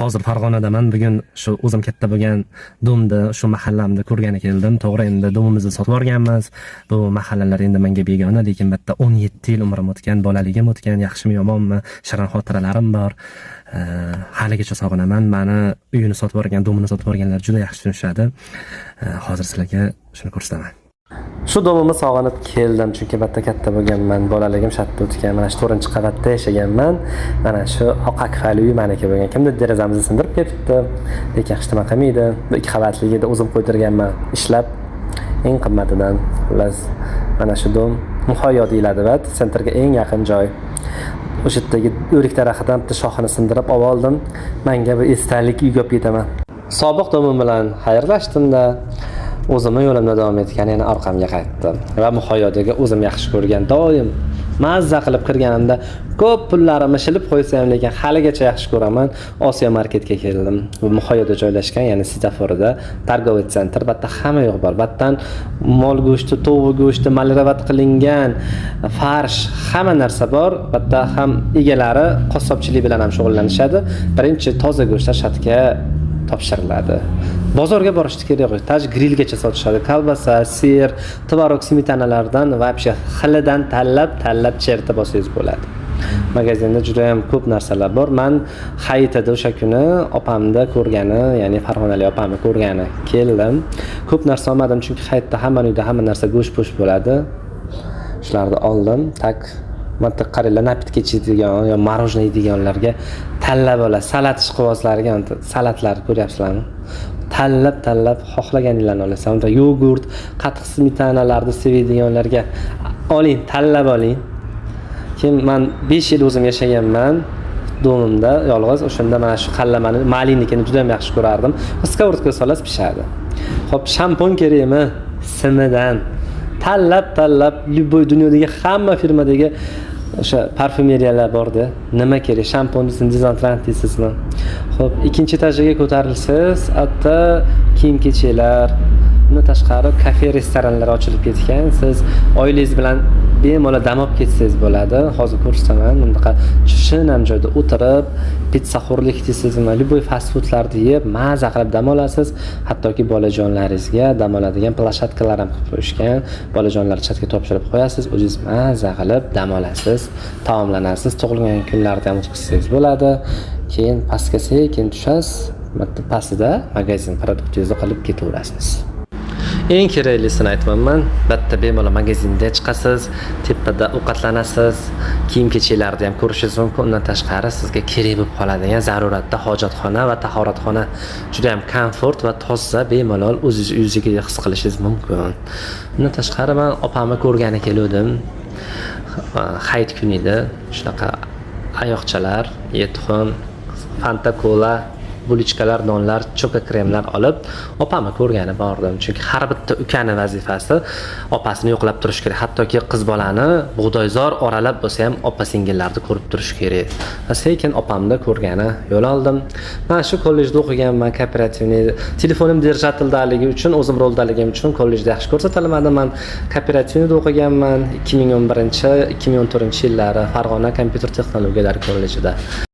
Hozir Farg'onadaman. Bugun shu o'zim katta bo'lgan domni, shu mahallamni ko'rgani keldim. To'g'ri, endi domimizni sotib olganmiz. Bu mahallalar endi menga begona, lekin bu yerda 17 yil umrim o'tgan, bolaligim o'tgan, yaxshimi, yomonmi, shirin xotiralarim bor. Haligacha sog'inaman. Mani uyini sotib olgan, domini sotib olganlar juda yaxshi tushunishadi. Hozir sizlarga shuni ko'rsataman. Shu domimni sog'inib keldim, chunki bu yerda katta bo'lganman, bolaligim shu yerda o'tgan. Mana shu to'rtinchi qavatda yashaganman. Mana shu oq akfali uy maniki bo'lgan. Kimdir derazamizni sindirib ketibdi, lekin hech nima qilmaydi. Bu ikki qavatligida o'zim qo'ydirganman ishlab, eng qimmatidan. Xullas, mana shu dom Muhayyo deyiladi va центр ga eng yaqin joy. O'sha yerdagi o'rik daraxidan bitta shoxini sindirib olib oldim. Manga bu esdalik, uyga olib ketaman. Sobiq domim bilan xayrlashdimda, o'zimni yo'limda davom etgan, yana orqamga qaytdim va Muhayyodagi o'zim yaxshi ko'rgan, doim mazza qilib kirganimda ko'p pullarimni shilib qo'ysa ham, lekin haligacha yaxshi ko'raman, Osiyo Marketga keldim. Bu Muhayyoda joylashgan, ya'ni svetoforida торговый центр. Bu yerda hamma yo'q bor. Bu yerdan mol go'shti, tovuq go'shti, мариновать qilingan farsh, hamma narsa bor. Bu yerda ham egalari qassobchilik bilan ham shug'ullanishadi. Birinchi toza go'shtlar shatga topshiriladi. Bozorga borishni kerak yo'q. Даже grillgacha sotishadi. Kolbasa, сыр, tvorog, smetanalardan вообще xilidan tanlab tanlab chertib olsangiz bo'ladi. Magazinda juda ham ko'p narsalar bor. Man hayitida o'sha kuni opamni ko'rgani, ya'ni farg'onalik opamni ko'rgani keldim. Ko'p narsa olmadim, chunki hayitda hammani uyda hamma narsa go'sht po'sht bo'ladi. Shularni oldim. Так, mana qaranglar, напитка ichadigan yo мороженое yeydiganlarga tanlab oladi. Salat ishqibozlariga salatlarni ko'ryapsizlarmi? Tanlab tanlab xohlaganinglarni olasan. Unda yogurt, qatiq, smetanalarni sevadiganlarga oling, tanlab oling. Keyin man 5 yil o'zim yashaganman domimda yolg'iz. O'shanda mana shu qallamani, Malinnikini juda ham yaxshi ko'rardim. Сковородка ga solasiz, pishadi. Xo'p, shampun kerakmi? Simidan tanlab tanlab любой dunyodagi hamma firmadagi o'sha parfyumeriyalar borda. Nima kerak? Shampun desin, dezodorant deysizmi? Xo'p, ikkinchi etajiga ko'tarilsangiz, hatto kiyim kechaklar, undan tashqari kafe, restoranlar ochilib ketgan. Siz oilangiz bilan bemalol dam olib ketsangiz bo'ladi. Hozir ko'rsataman. Bunaqa shinam joyda o'tirib, pitsaxo'rlik deysizmi, любой fast foodlarni yeb, maza qilib dam olasiz. Hattoki bolajonlaringizga dam oladigan площадка lar ham qilib qo'yishgan. Bolajonlarni chatga topshirib qo'yasiz, o'zingiz maza qilib dam olasiz, taomlanasiz. Tug'ilgan kunlarda ham o'tkazsangiz bo'ladi. Keyin pastga sekin tushasiz. Bitta pastida magazin produktingizni qilib ketaverasiz. Eng keraklisini aytmayman. Bitta bemalol magazinda chiqasiz, tepada ovqatlanasiz, kiyim kechaklarni ham ko'rishingiz mumkin. Undan tashqari sizga kerak bo'lib qoladigan zaruratda hojatxona va tahoratxona juda ham komfort va toza, bemalol o'zingiz uyingizga his qilishingiz mumkin. Undan tashqari man opamni ko'rgani keluvdim. Hayit kuni edi. Shunaqa oyoqchalar, tuxum, Fanta, kola, булочка lar, nonlar, choka kremlar olib opamni ko'rgani bordim. Chunki har bitta ukani vazifasi opasini yo'qlab turish kerak. Hattoki qiz bolani bug'doyzor oralab bo'lsa ham opa singillarni ko'rib turish kerak. Va sekin opamni ko'rgani yo'l oldim. Man shu kollejda o'qiganman, кооперативный. Telefonim держатель daligi uchun, o'zim roldaligim uchun kollejda yaxshi ko'rsatilmadi. Man кооперативный da o'qiganman 2011, 2014 yillari Farg'ona kompyuter texnologiyalari kollejida.